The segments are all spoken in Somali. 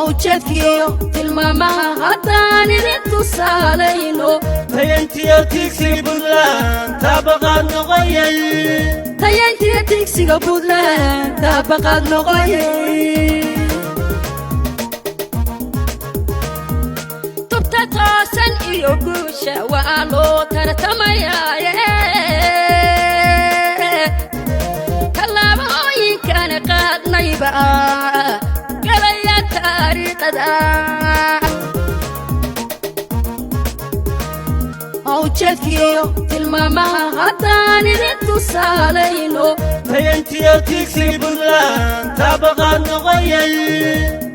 Ujeedkiyo tilmaamaha haddaan idin tusaalayno. Tayantiyo tigsiga Puntland taabaqaad noqoyay. Tayantiyo tigsiga Puntland taabaqaad noqoyay. Tubta toosan iyo guusha waa loo tartamayaaye, tallaabooyinkana qaadnayba galaya taariikhada. Ujeedkiyo tilmaamaha haddaan idin tusaalayno. Tayantiyo tigsiga Puntland taabaqaad noqoyay.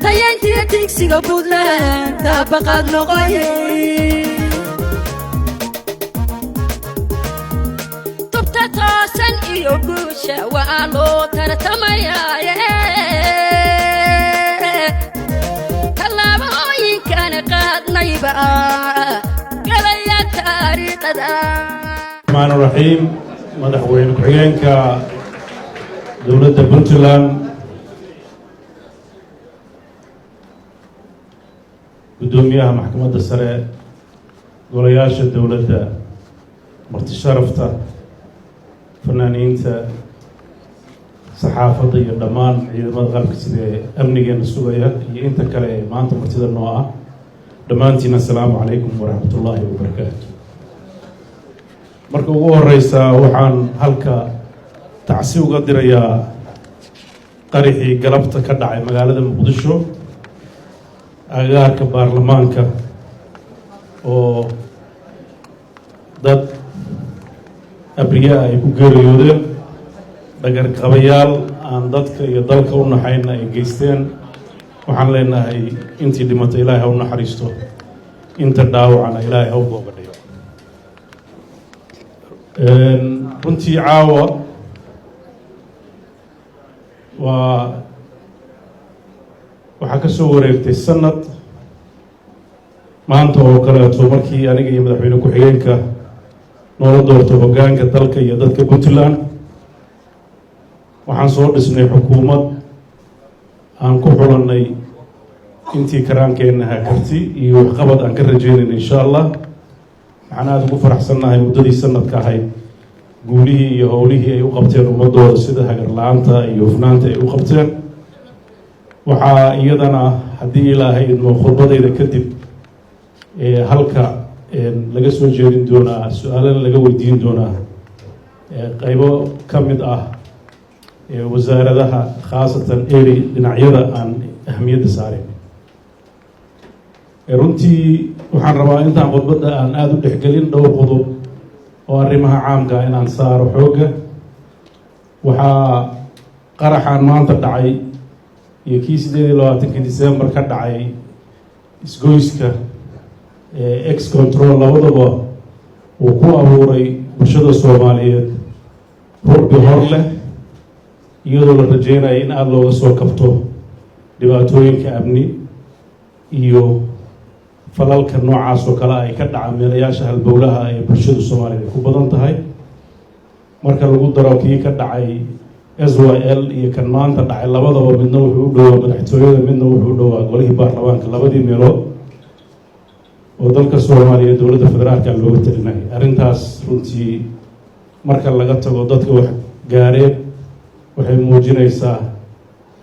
Tayantiyo tigsiga Puntland taabaqaad noqoyay. Tubta toosan iyo guusha waa loo tartamayaaye, tallaabooyinkana qaadnayba galaya taariikhada. Raxmaan raxiim. Madaxweyne ku-xigeenka dowladda Puntland, guddoomiyaha maxkamadda sare, golayaasha dowladda, marti sharafta, fanaaniinta, saxaafadda iyo dhammaan ciidamada qalabka sida ee amnigeena sugaya iyo inta kale ee maanta martida noo ah, dhammaantiin assalaamu calaykum waraxmat ullaahi wabarakaatu. Marka ugu horeysa, waxaan halka tacsi uga dirayaa qarixii galabta ka dhacay magaalada Muqdisho, agagaarka baarlamaanka, oo dad abriyaa ay ku geeriyoodeen, dhagarqabayaal aan dadka iyo dalka u naxayna ay geysteen. Waxaan leenahay, intii dhimatay Ilaahay ha u naxariisto, inta dhaawacana Ilaahay ha u boogadhayo. Runtii caawa waxaa ka soo wareegtay sanad maanta oo kaleeto markii aniga iyo madaxweyne ku-xigeenka noola doorto hoggaanka dalka iyo dadka Puntland. Waxaan soo dhisnay xukuumad aan ku xulannay intii karaankeennaha, karti iyo waxqabad aan ka rajeynayna, insha Allah. Waxaan aada ugu faraxsannahay muddadii sanadka ahayd guulihii iyo howlihii ay u qabteen ummadooda, sida hagar la-aanta iyo hufnaanta ay u qabteen. Waxaa iyadana, haddii Ilaahay idmo, khudbadayda kadib halka laga soo jeedin doonaa, su-aalana laga weydiin doonaa qeybo ka mid ah wasaaradaha, khaasatan eri dhinacyada aan ahamiyadda saarin. Runtii waxaan rabaa, intaan khudbadda aan aada u dhexgelin, dhowr qodob oo arrimaha caamka inaan saaro xoogga. Waxaa qaraxaan maanta dhacay iyo kii 28-kii December ka dhacay isgoyska Ex Control labadaba uu ku abuuray bulshada Soomaaliyeed rucbi hor leh, iyadoo la rajeynaya in aada looga soo kabto dhibaatooyinka amni iyo falalka noocaas oo kale ay ka dhaca meelayaasha halbowlaha ee bulshada Soomaaliyeed ay ku badan tahay. Marka lagu daro kii ka dhacay SYL iyo kan maanta dhacay, labadaba midna wuxuu u dhowaa madaxtooyada, midna wuxuu u dhowaa golihii baarlamaanka, labadii meelood oo dalka Soomaaliya dowladda federaalka looga talinayay. Arrintaas runtii, marka laga tago dadka wax gaareen, waxay muujinaysaa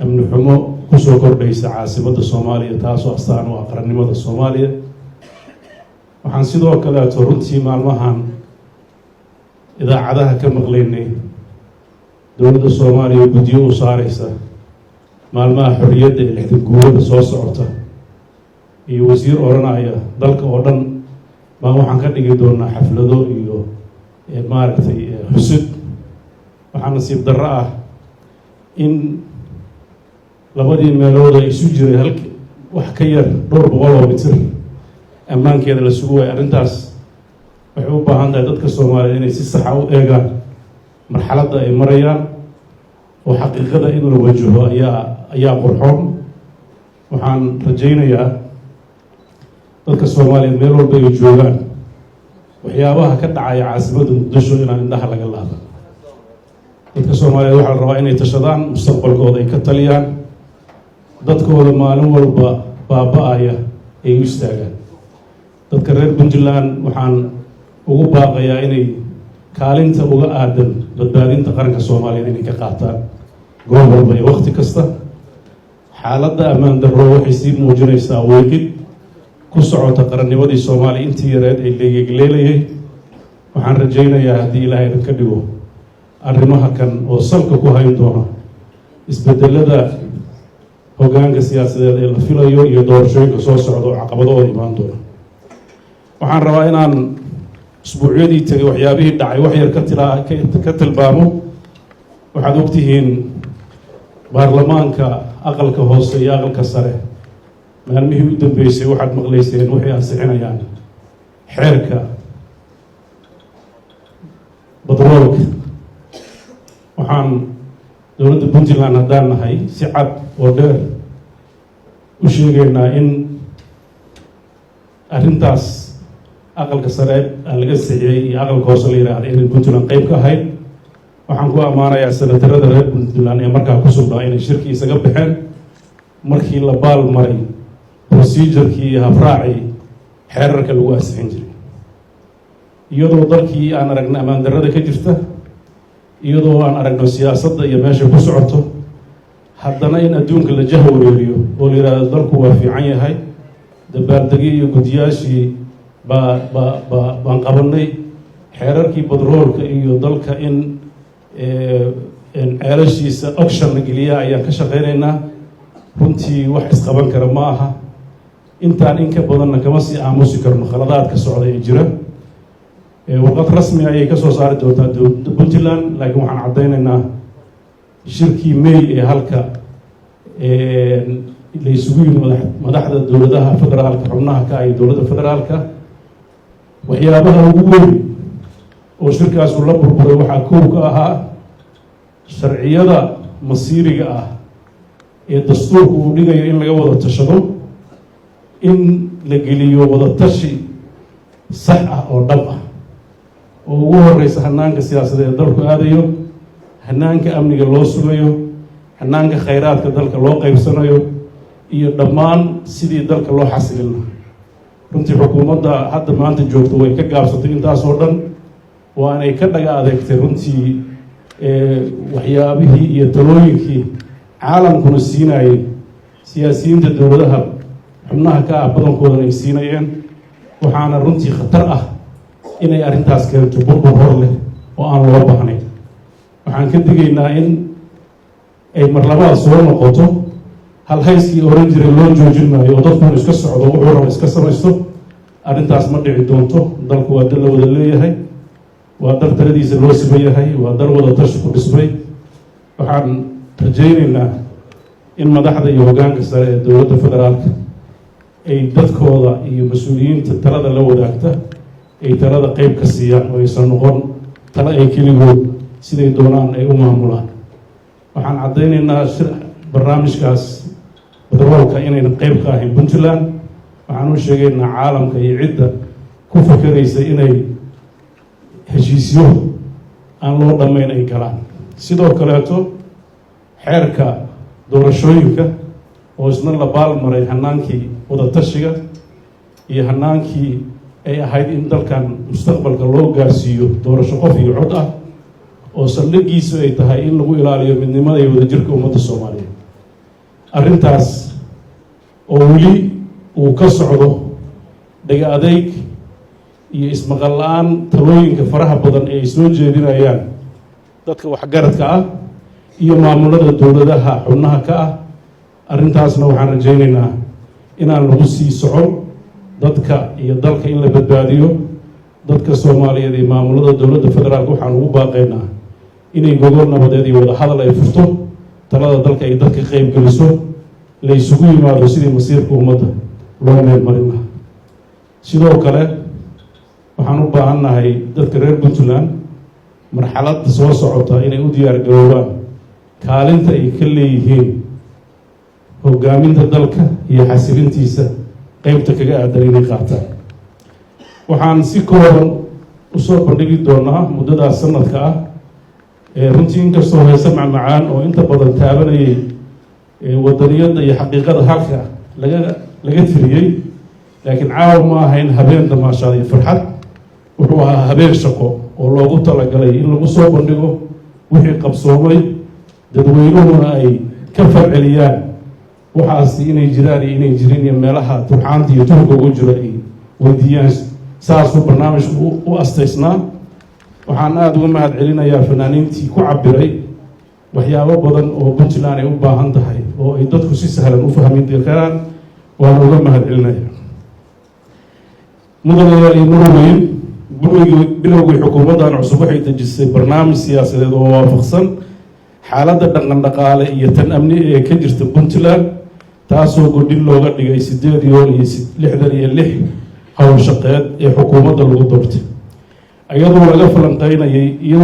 amni xumo kusoo kordhaysa caasimadda Soomaaliya, taasoo astaan u ah qarannimada Soomaaliya. Waxaan sidoo kaleeto runtii maalmahan idaacadaha ka maqlaynay dowladda Soomaaliya guddiyo u saareysa maalmaha xorriyadda ee 60 guurada soo socota, iyo wasiir odhanaya dalka oo dhan baan waxaan ka dhigi doonaa xaflado iyo maaragtay xusid. Waxaa nasiib darro ah in labadii meelood ay isu jiray hal wax ka yar dhowr boqol oo mitir ammaankeeda la sugu waaya. Arrintaas waxay u baahan tahay dadka Soomaaliyeed inay si saxa u eegaan marxaladda ay marayaan, oo xaqiiqada in la wajaho ayaa qurxoon. Waxaan rajaynayaa dadka Soomaaliyeed meel walba ay joogaan, waxyaabaha ka dhacaya caasimadda Muqdisho inaan indhaha laga laaban. Dadka Soomaaliyeed waxaa la rabaa inay tashadaan, mustaqbalkooda ay ka taliyaan, dadkooda maalin walba baaba-aya ay u istaagaan. Dadka reer Puntland waxaan ugu baaqayaa inay kaalinta uga aadan badbaadinta qaranka Soomaaliyeed inay ka qaataan goob walba iyo waqti kasta. Xaaladda ammaan darro waxay sii muujinaysaa weeqid ku socota qarannimadii Soomaaliya intii yareed ay leegegleelayay. Waxaan rajaynayaa, haddii Ilaahay idinka dhigo, arrimaha kan oo salka ku hayn doona isbedelada hoggaanka siyaasadeed ee la filayo iyo doorashooyinka soo socda oo caqabadooda imaan doona. Waxaan rabaa inaan usbuucyadii tegay waxyaabihii dhacay wax yar ka tilmaamo. Waxaad ogtihiin baarlamaanka aqalka hoose iyo aqalka sare maalmihii u dambeysay waxaad maqlayseen waxay ansixinayaan xeerka batroolka. Waxaan dowladda Puntland haddaan nahay si cad oo dheer u sheegaynaa in arrintaas aqalka sare laga sixiyey iyo aqalka hoose la yidhaahda inay Puntland qeyb ka ahayd. Waxaan ku ammaanayaa senatarada reer Puntland ee markaa ku sugnaa inay shirkii isaga baxeen markii la baal maray procedure-kii iyo habraacii xeerarka lagu ansixin jiray, iyadoo dalkii aan aragno ammaan darrada ka jirta, iyadoo aan aragno siyaasadda iyo meesha ku socoto, haddana in adduunka la jahwareeriyo oo la yidhahdo dalku waa fiican yahay, dabaaldegyo iyo guddiyaashii baa baan qabanay, xeerarkii badroolka iyo dalka in ceelashiisa auction la geliyaa ayaan ka shaqeynaynaa. Runtii wax isqaban kara ma aha. Intaan in ka badanna kama sii aamusi karno khaladaadka socda ee jira. Warqad rasmi ayay ka soo saari doontaa dowladda Puntland, laakiin waxaan caddaynaynaa shirkii May ee halka la isugu yimi madaxda dowladaha federaalka xubnaha ka iyo dowladda federaalka, waxyaabaha ugu weyn oo shirkaasu la burburay waxaa kow ka ahaa sharciyada masiiriga ah ee dastuurku uu dhigayo in laga wada tashado, in la geliyo wada tashi sax ah oo dhab ah, oo ugu horeysa hanaanka siyaasadeed ee dalku aadayo, hanaanka amniga loo sugayo, hanaanka khayraadka dalka loo qeybsanayo iyo dhammaan sidii dalka loo xasilin lahaa. Runtii xukuumadda hadda maanta joogto way ka gaabsatay intaasoo dhan, waa inay ka dhaga adeegtay runtii waxyaabihii iyo talooyinkii caalamkuna siinayay, siyaasiyiinta dowladaha xubnaha ka ah badankoodana ay siinayeen. Waxaana runtii khatar ah inay arrintaas keento burbur hor leh oo aan loo baahnayn. Waxaan ka digaynaa in ay marlabaad soo noqoto halhayskii oran jiray "loo joojin maayo" oo dadkuna iska socdo, wuxuu raba iska samaysto. Arrintaas ma dhici doonto. Dalku waa dal la wada leeyahay, waa dal taladiisa loo siman yahay, waa dal wada tashi ku dhismay. Waxaan rajaynaynaa in madaxda iyo hoggaanka sare ee dowladda federaalka ay dadkooda iyo mas-uuliyiinta talada la wadaagta ay talada qeyb ka siiyaan oo aysan noqon talo ay keligood siday doonaan ay u maamulaan. Waxaan caddaynaynaa shir barnaamijkaas batroolka inaynan qeyb ka ahayn Puntland. Waxaan u sheegaynaa caalamka iyo cidda ku fakeraysa inay heshiisyo aan loo dhammayn ay galaan. Sidoo kaleeto xeerka doorashooyinka oo isna la baalmaray hanaankii wadatashiga iyo hanaankii ay ahayd in dalkan mustaqbalka loo gaarsiiyo doorasho qof iyo cod ah, oo saldhiggiisu ay tahay in lagu ilaaliyo midnimada iyo wadajirka ummadda Soomaaliyeed, arrintaas oo weli uu ka socdo dhega adeyg iyo ismaqal la-aan talooyinka faraha badan ee ay soo jeedinayaan dadka waxgaradka ah iyo maamulada dowladaha xubnaha ka ah. Arrintaasna waxaan rajaynaynaa inaan lagu sii socon, dadka iyo dalka in la badbaadiyo. Dadka Soomaaliyeed iyo maamulada dowladda federaalka waxaan ugu baaqaynaa inay gogol nabadeed iyo wada hadal ay furto, talada dalka ay dadka qeyb geliso, la isugu yimaado sidii masiirka ummadda loo meel marin lahaa. Sidoo kale waxaan u baahannahay dadka reer Puntland marxaladda soo socota inay u diyaar garoobaan kaalinta ay ka leeyihiin hogaaminta dalka iyo xasilintiisa, qeybta kaga aadan inay qaataan. Waxaan si kooban usoo bandhigi doonaa muddadaas sanadka ah runtii, inkastoo heese macmacaan oo inta badan taabanayay wadaniyadda iyo xaqiiqada halka laga Laga tiriyey, laakiin caawa ma ahayn habeen damaashaad iyo farxad. Wuxuu ahaa habeen shaqo oo loogu talagalay in lagu soo bandhigo wixii qabsoomay, dadweynuhuna ay ka falceliyaan waxaasi inay jiraan iyo inay jirin, iyo meelaha turxaanta iyo tuhunka ugu jiro ay weydiiyaan. Saasuu barnaamijku u astaysnaa. Waxaan aada uga mahad celinayaa fanaaniintii ku cabiray waxyaabo badan oo Puntland ay u baahan tahay oo ay dadku si sahlan u fahmi karaan. Waana uga mahad celinaya. Mudanayaal iyo marweyn, bilowgii xukuumaddan cusub waxay dejisay barnaamij siyaasadeed oo waafaqsan xaaladda dhaqan dhaqaale iyo tan amni ee ka jirta Puntland, taasoo godhin looga dhigay 8 yool iyo 66 howlshaqeed ee xukuumadda lagu doortay, iyadoo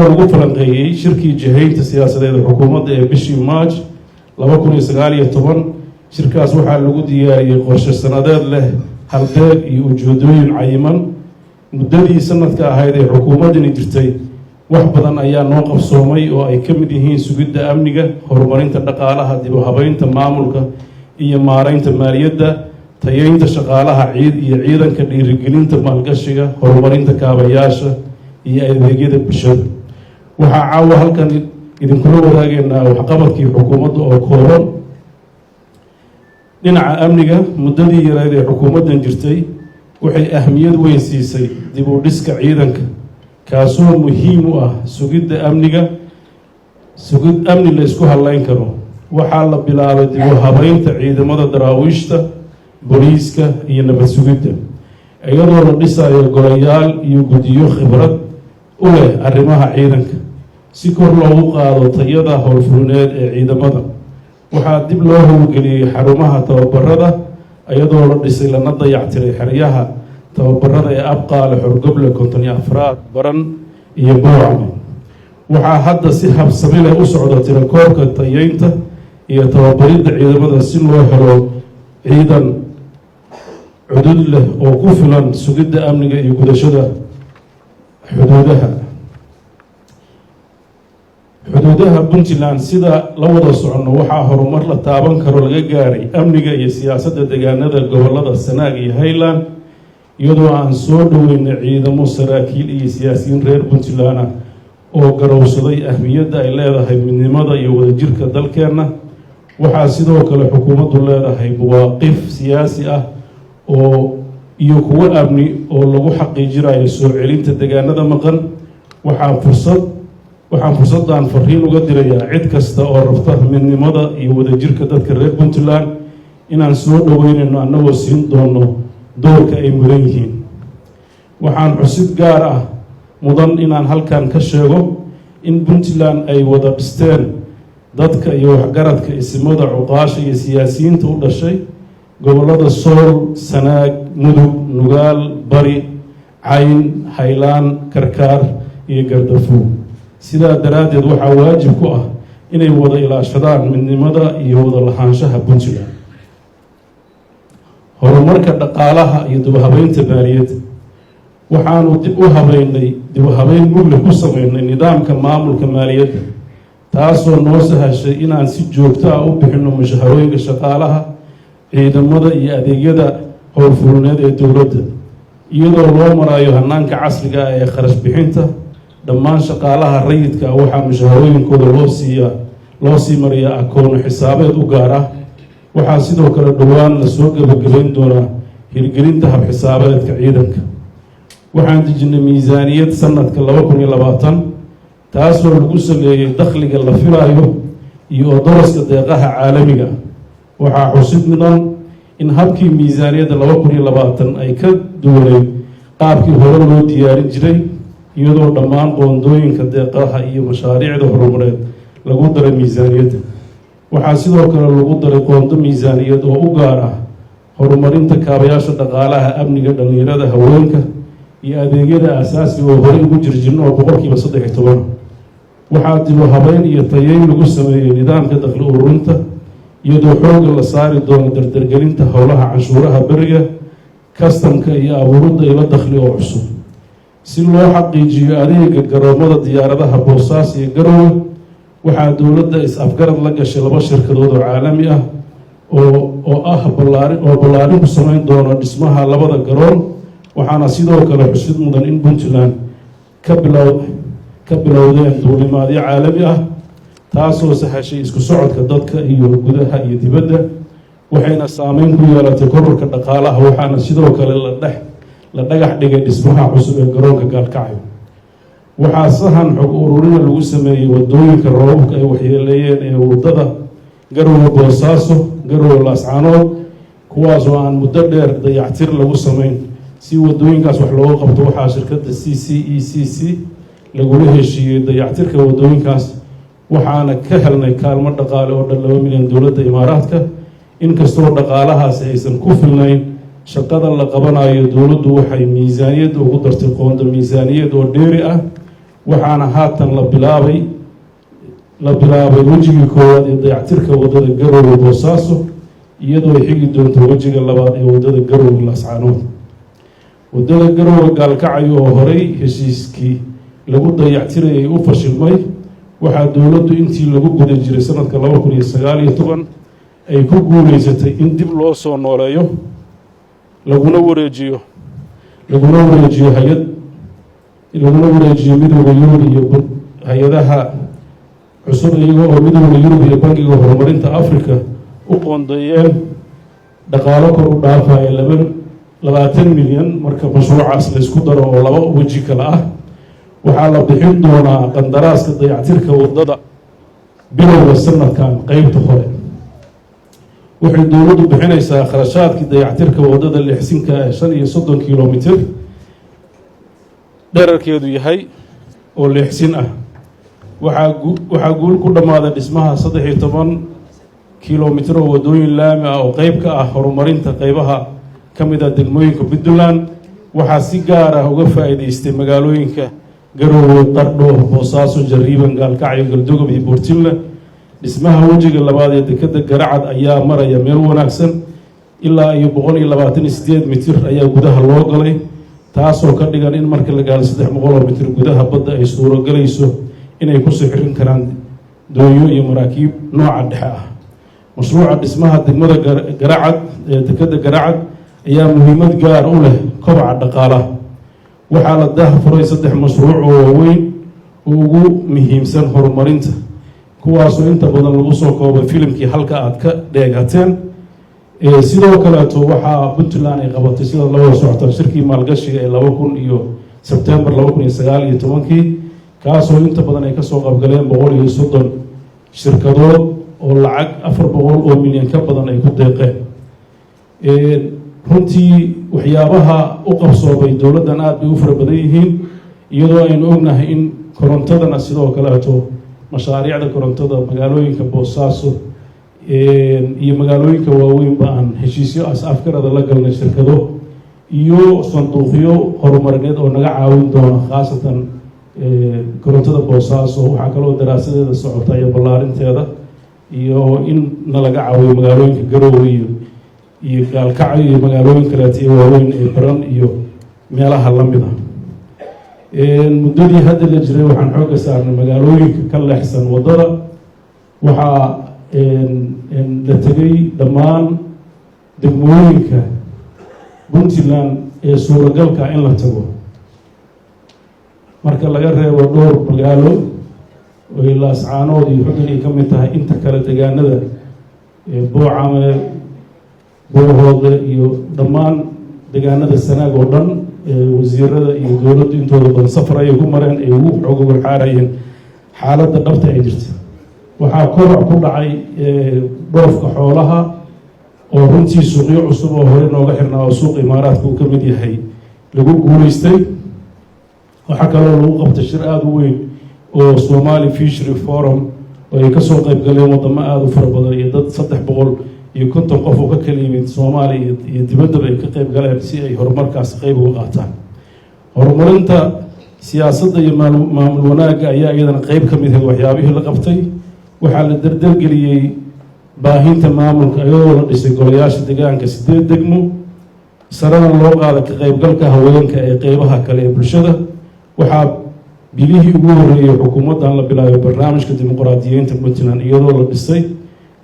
lagu falanqeeyey shirkii jihaynta siyaasadeed ee xukuumadda ee bishii March 2019. Shirkaas waxaa lagu diyaariyey qorshe sanadeed leh halbeeg iyo ujeedooyin cayiman. Muddadii sanadka ahayd ee xukuumaddani jirtay, wax badan ayaa noo qabsoomay oo ay ka mid yihiin sugidda amniga, horumarinta dhaqaalaha, dib u habeynta maamulka iyo maareynta maaliyadda, tayeynta shaqaalaha ciid iyo ciidanka, dhiirigelinta maalgashiga, horumarinta kaabayaasha iyo adeegyada bulshada. Waxaa caawa halkan idinkula wadaageynaa waxqabadkii xukuumadda oo kooban. Dhinaca amniga, muddadii yareyd ee xukuumaddan jirtay waxay ahmiyad weyn siisay dib u dhiska ciidanka, kaasoo muhiim u ah sugidda amniga, sugid amni la isku hadleyn karo. Waxaa la bilaabay dib u habeynta ciidamada daraawiishta, booliiska iyo nabad sugidda, iyadoo la dhisayo golayaal iyo guddiyo khibrad u leh arrimaha ciidanka si kor loogu qaado tayada howlfulineed ee ciidamada. Waxaa dib loo howlgeliyey xarumaha tababarada, iyadoo la dhisay lana dayactiray xeryaha tababarada ee Abqaale, Xorgoble, 54aad, Baran iyo Boocame. Waxaa hadda si habsami leh u socda tirakoobka, tayeynta iyo tababaridda ciidamada si loo helo ciidan cudud leh oo ku filan sugidda amniga iyo gudashada xuduudaha Puntland. Sida la wada soconno, waxaa horumar la taaban karo laga gaaray amniga iyo siyaasadda deegaanada gobolada Sanaag iyo Highland, iyadoo aan soo dhoweynay ciidamo, saraakiil iyo siyaasiyiin reer Puntland ah oo garowsaday ahmiyadda ay leedahay midnimada iyo wadajirka dalkeenna. Waxaa sidoo kale xukuumaddu leedahay mawaaqif siyaasi ah oo iyo kuwo amni oo lagu xaqiijinayo soo celinta deegaanada maqan. Waxaan fursaddan fariin uga dirayaa cid kasta oo rabta midnimada iyo wadajirka dadka reer Puntland inaan soo dhoweynayno, annagoo siin doono doorka ay mudan yihiin. Waxaan xusid gaar ah mudan inaan halkan ka sheego in Puntland ay wada dhisteen dadka iyo waxgaradka, isimada, cuqaasha iyo siyaasiyiinta u dhashay gobollada Sool, Sanaag, Mudug, Nugaal, Bari, Cayn, Haylaan, Karkaar iyo Gardafuur. Sidaa daraaddeed, waxaa waajib ku ah inay wada ilaashadaan midnimada iyo wada lahaanshaha Puntland. Horumarka dhaqaalaha iyo dib u habeynta maaliyadda. Waxaanu dib u habeynay, dib u habeyn mugle ku sameynay nidaamka maamulka maaliyadda, taasoo noo sahashay inaan si joogto ah u bixinno mushaharooyinka shaqaalaha, ciidamada iyo adeegyada howlfulineed ee dowladda, iyadoo loo marayo hanaanka casriga ah ee kharash bixinta. Dhammaan shaqaalaha rayidka ah waxaa mushaharooyinkooda loo sii mariyaa akoono xisaabeed u gaar ah. Waxaa sidoo kale dhowaan la soo gebagabayn doonaa hirgelinta hab-xisaabeedka ciidanka. Waxaan dejinay miisaaniyad sanadka 2020, taasoo lagu saleeyey dakhliga la filayo iyo odoroska deeqaha caalamiga. Waxaa xusid mudan in habkii miisaaniyadda 2020 ay ka duwaneyd qaabkii hore loo diyaarin jiray, iyadoo dhammaan qoondooyinka deeqaha iyo mashaariicda horumareed lagu daray miisaaniyadda. Waxaa sidoo kale lagu daray qoondo miisaaniyad oo u gaar ah horumarinta kaabayaasha dhaqaalaha, amniga, dhallinyarada, haweenka iyo adeegyada asaasiga oo horey ugu jirjirna oo 13%. Waxaa dib u habeyn iyo tayeyn lagu sameeyey nidaamka dakhli ururinta, iyadoo xoogga la saari doono dardargelinta howlaha canshuuraha beriga, kastamka iyo abuuridda ilo dakhli oo cusub. Si loo xaqiijiyo adeega garoomada diyaaradaha Boosaaso iyo Garowe, waxaa dowladda is-afgarad la gashay laba shirkadood oo caalami ah. oo ah ballaarin oo ballaarin ku samayn doono dhismaha labada garoon. Waxaana sidoo kale xusid mudan in Puntland ka bilowdeen duulimaadyo caalami ah, taasoo sahashay isku socodka dadka iyo gudaha iyo dibadda, waxayna saameyn ku yeelatay kororka dhaqaalaha. Waxaana sidoo kale la dhagax dhigay dhismaha cusub ee garoonka Gaalkacyo. Waxaa sahan xog ururina lagu sameeyey wadooyinka roobabka ay waxyeeleeyeen ee wadada Garowe Boosaaso, Garowe Laascaanood, kuwaasoo aan muddo dheer dayactir lagu sameyn. Si wadooyinkaas wax looga qabto, waxaa shirkadda CCECC lagula heshiiyey dayactirka wadooyinkaas, waxaana ka helnay kaalmo dhaqaale oo dhan 2 milyan dowladda Imaaraadka. Inkastoo dhaqaalahaasi aysan ku filnayn shaqada la qabanayo, dowladdu waxay miisaaniyadda ugu dartay qoondo miisaaniyad oo dheeri ah, waxaana haatan la bilaabay wejigii koowaad ee dayactirka waddada Garowe Boosaaso, iyadoo ay xigi doonto wejiga labaad ee waddada Garowe Laascaanood. Waddada Garowe Gaalkacyo oo horey heshiiskii lagu dayactirayay u fashilmay, waxaa dowladdu intii lagu guda jiray sanadka 2019 ay ku guuleysatay in dib loo soo nooleeyo, laguna wareejiyo hay-ad, laguna wareejiyo Midowga Yurub iyo hay-adaha cusub, iyaga oo Midowga Yurub iyo Bangiga Horumarinta Africa u qoondeeyeen dhaqaalo kor u dhaafaya 20 milyan. Marka mashruucaas la isku daro oo laba weji kale ah, waxaa la bixin doonaa qandaraaska dayactirka waddada bilowga sanadkan. Qeybta hore waxay dowladdu bixinaysaa kharashaadkii dayactirka waddada leexsinka ee 35 kilomitir dherarkeedu yahay oo leexsin ah. Waxaa guul ku dhammaaday dhismaha 13 kilomitir oo waddooyin laami ah oo qeyb ka ah horumarinta qeybaha ka mid ah degmooyinka Puntland. Waxaa si gaar ah uga faa'iideystay magaalooyinka Garowe, Qardho, Boosaaso, Jariiban, Gaalkacyo, Galdogob iyo Buurtinle. Dhismaha wejiga labaad ee dekadda Garacad ayaa maraya meel wanaagsan. Ilaa iyo 128 mitir ayaa gudaha loo galay, taasoo ka dhigan in marka la gaaro 300 mitir gudaha badda ay suurogelayso inay ku sixrin karaan doonyo iyo maraakiib nooca dhexe ah. Mashruuca dhismaha degmada Garacad ee dekadda Garacad ayaa muhiimad gaar u leh kobaca dhaqaalaha. Waxaa la daahfuray saddex mashruuc oo waaweyn oo ugu muhiimsan horumarinta, kuwaasoo inta badan lagu soo koobay filimkii halka aad ka dheegateen. Sidoo kaleeto, waxaa Puntland ay qabatay, sidaad la wada socotaan, shirkii maalgashiga ee laba kun iyo Sebtembar 2019-kii, kaasoo inta badan ay kasoo qaybgaleen 130 shirkadood oo lacag 400 oo milyan ka badan ay ku deeqeen. Runtii waxyaabaha u qabsoomay dowladdan aada bay u fara badan yihiin, iyadoo aynu ognahay in korontadana sidoo kaleeto mashaariicda korontada magaalooyinka Boosaaso iyo magaalooyinka waaweynba aan heshiisyo as-afgarada la galnay shirkado iyo sanduuqyo horumarineed oo naga caawin doona, khaasatan korontada Boosaaso. Waxaa kaloo daraasadeeda socota iyo ballaarinteeda iyo in nalaga caawiyo magaalooyinka Garowe iyo Gaalkacyo iyo magaalooyin kaleeto iyo waaweyn ee Baran iyo meelaha la mid ah. Muddadii hadda la jiray waxaan xoogga saarnay magaalooyinka ka leexsan waddada. Waxaa la tegay dhammaan degmooyinka Puntland ee suuragalka in la tago, marka laga reebo dhowr magaalo oy Laascaanood iyo Xudun ay ka mid tahay. Inta kale deegaanada Boocame, Buuhoodle iyo dhammaan deegaanada Sanaag oo dhan, wasiirada iyo dowladdu intooda badan safar ayay ku mareen ay ugu xoogogolxaarayeen xaaladda dhabta ay jirta. Waxaa kobac ku dhacay dhoofka xoolaha, oo runtii suuqyo cusub oo hore nooga xirnaa oo suuqa Imaaraadka uu ka mid yahay lagu guuleystay. Waxaa kaloo lagu qabtay shir aada u weyn oo Somali Fishery Forum oo ay kasoo qayb galeen wadamo aada u fara badan iyo dad 350 qof oo ka kala yimid Soomaaliya iyo dibaddaba ay ka qayb galeen, si ay horumarkaasi qayb uga qaataan. Horumarinta siyaasadda iyo maamul wanaagga ayaa iyadana qayb ka mid ahayd waxyaabihii la qabtay. Waxaa la dardargeliyey baahinta maamulka, iyadoo la dhisay golayaasha deegaanka sideed degmo, sarena loo qaada ka qaybgalka haweenka ee qeybaha kale ee bulshada. Waxaa bilihii ugu horreeyey xukuumaddan la bilaabay barnaamijka dimuqraadiyeynta Puntland, iyadoo la dhisay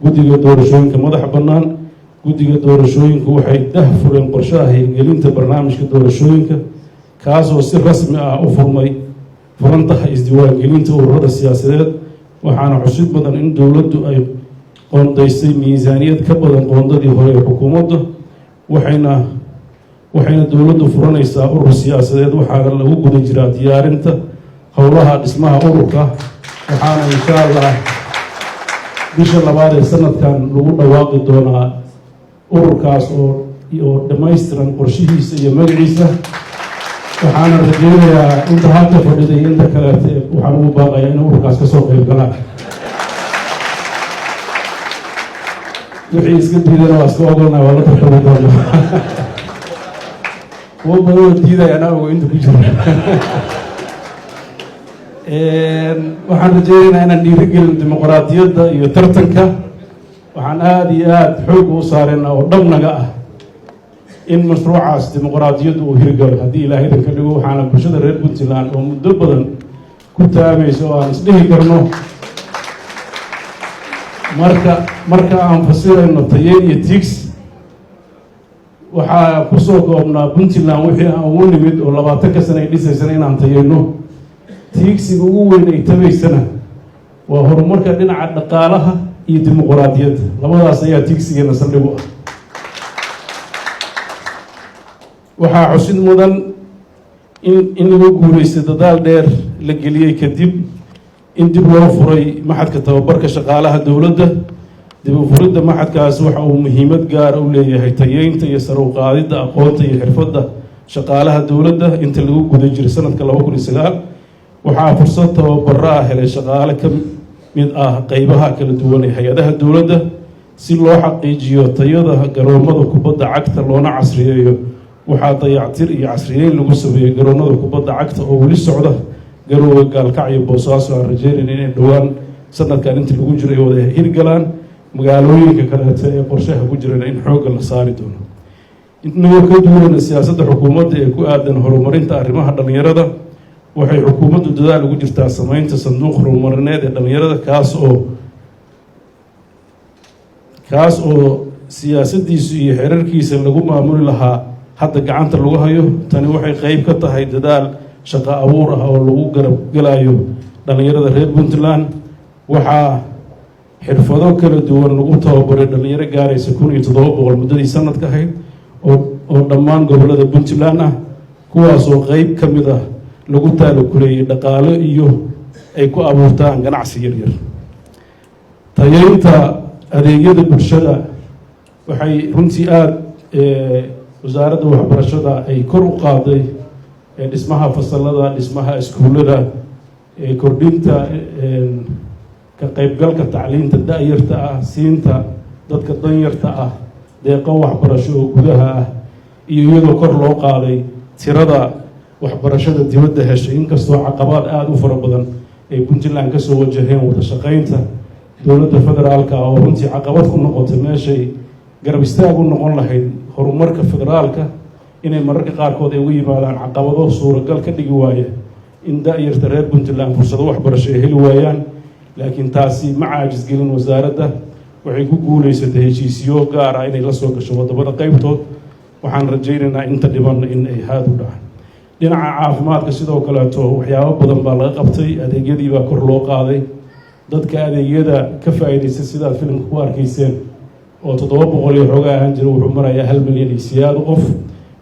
Guddiga Doorashooyinka madaxa bannaan. Guddiga doorashooyinku waxay dah fureen qorshaha hirgelinta barnaamijka doorashooyinka, kaasoo si rasmi ah u furmay, furan tahay isdiiwaangelinta ururada siyaasadeed. Waxaana xusid mudan in dowladdu ay qoondaysay miisaaniyad ka badan qoondadii hore ee xukuumadda, waxayna dowladdu furanaysaa urur siyaasadeed. Waxaana lagu guda jiraa diyaarinta howlaha dhismaha ururka, waxaana insha Allah bisha labaad ee sanadkan lagu dhawaaqi doonaa ururkaas oo dhammaystiran, qorshihiisa iyo magaciisa. Waxaana rajeynayaa inta halka fadhida iyo inta kaleete, waxaan ugu baaqayaa inay ururkaas kasoo qeyb galaan. Wixii iska diidana waa iska ogolnaa, waa la tartami doonaa. Kuwo badanoo diidaya anaa ogo inta ku jira. Waxaan rajeynaynaa inaan dhiirigelin dimuqraadiyadda iyo tartanka. Waxaan aada iyo aada xoogga u saareenaa oo dhabnaga ah in mashruucaas dimuqraadiyaddu uu hirgalo, haddii Ilaahay idinka dhigo. Waxaana bulshada reer Puntland oo muddo badan ku taamaysa oo aan isdhihi karno marka aan fasirayno tayeyn iyo tiigsi, waxaa kusoo koobnaa Puntland wixii aan ugu nimid oo 20-ka sana ay dhisaysana inaan tayeyno. Tiigsiga ugu weyn ay tabaysana waa horumarka dhinaca dhaqaalaha iyo dimuqraadiyadda. Labadaas ayaa tiigsigeena saldhig u ah. Waxaa xusid mudan in lagu guulaystay dadaal dheer la geliyey kadib in dib loo furay maxadka tababarka shaqaalaha dowladda. Dib u furidda maxadkaas waxa uu muhiimad gaara u leeyahay tayeynta iyo sare u qaadidda aqoonta iyo xirfadda shaqaalaha dowladda. Inta lagu guda jiray sanadka 2009, waxaa fursad tababaro ah helay shaqaale ka mid ah qeybaha kala duwan ee hay-adaha dowladda. Si loo xaqiijiyo tayada garoomada kubadda cagta loona casriyeeyo, waxaa dayactir iyo casriyeyn lagu sameeyey garoonada kubadda cagta oo weli socda Garoowe, Gaalkacyo, Boosaaso. Aan rajeynayna inay dhowaan sanadkan inta lagu jiro ay wada hirgalaan. Magaalooyinka kaleeto ee qorshaha ku jirana in xoogga la saari doono. Inagoo ka duwanayna siyaasadda xukuumadda ee ku aadan horumarinta arrimaha dhallinyarada, waxay xukuumaddu dadaal ugu jirtaa sameynta sanduuq horumarineed ee dhallinyarada, kaas oo siyaasadiisu iyo xerarkiisa lagu maamuli lahaa hadda gacanta lagu hayo. Tani waxay qeyb ka tahay dadaal shaqo abuur ah oo lagu garab gelayo dhallinyarada reer Puntland. Waxaa xirfado kala duwan lagu tababaray dhallinyaro gaaraysa 1700 muddadii sanadka ahayd oo dhammaan gobollada Puntland ah, kuwaasoo qeyb ka mid ah lagu taalakuleeyey dhaqaalo iyo ay ku abuurtaan ganacsi yaryar. Tayeynta adeegyada bulshada, waxay runtii aada wasaaradda waxbarashada ay kor u qaaday dhismaha fasalada, dhismaha iskuullada, kordhinta ka qaybgalka tacliinta da-yarta ah, siinta dadka danyarta ah deeqo waxbarasho oo gudaha ah, iyo iyadoo kor loo qaaday tirada waxbarashada dibadda heshay, inkastoo caqabaad aada u fara badan ay Puntland kasoo wajaheen wada shaqeynta dowladda federaalka, oo runtii caqabad ku noqotay meeshay garab istaag u noqon lahayd horumarka federaalka, inay mararka qaarkood ay uga yimaadaan caqabado suuragal ka dhigi waaya in da-yarta reer Puntland fursado waxbarasho ay heli waayaan. Laakiin taasi ma caajisgelin wasaaradda. Waxay ku guuleysatay heshiisyo gaar ah inay la soo gasho wadamada qeybtood. Waxaan rajaynaynaa inta dhibanna in ay haad u dhacaan. Dhinaca caafimaadka sidoo kaleeto waxyaabo badan baa laga qabtay. Adeegyadii baa kor loo qaaday. Dadka adeegyada ka faa'iidaystay, sidaad filimka ku arkayseen, oo 700 iyo xoogaa ahaan jira, wuxuu marayaa 1 milyan iyo siyaado qof.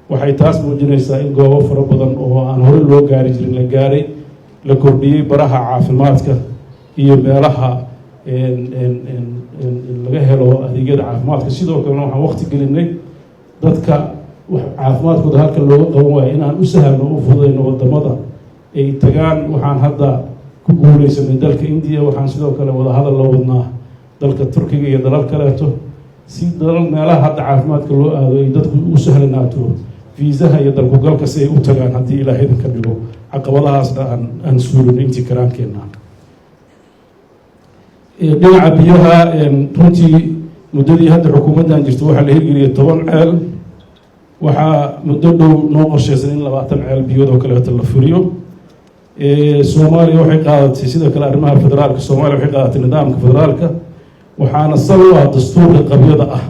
Waxay taas muujinaysaa in goobo fara badan oo aan horey loo gaari jirin la gaaray, la kordhiyey baraha caafimaadka iyo meelaha laga helo adeegyada caafimaadka. Sidoo kalena waxaan waqti gelinay dadka caafimaadkooda halka looga qaban waayo inaan u sahalno, u fududayno wadamada ay tagaan. Waxaan hadda ku guuleysanay dalka Indiya. Waxaan sidoo kale wadahadal la wadnaa dalka Turkiga iyo dalal kaleeto, si dalal meelaha hadda caafimaadka loo aado ay dadku u sahlanaato fiisaha iyo dalkugalka si ay u tagaan, haddii Ilaahay idinka dhigo. Caqabadahaasna aan suulino intii karaankeenna. Dhinaca biyaha, runtii muddadii hadda xukuumaddan jirta waxaa la hirgeliyay 10 ceel. Waxaa muddo dhow noo qorsheysan in 20 ceel biyood oo kaleeto la furiyo. Soomaaliya waxay qaadatay sidoo kale arrimaha federaalka. Soomaaliya waxay qaadatay nidaamka federaalka. Waxaana sal u ah dastuurka qabyada ah.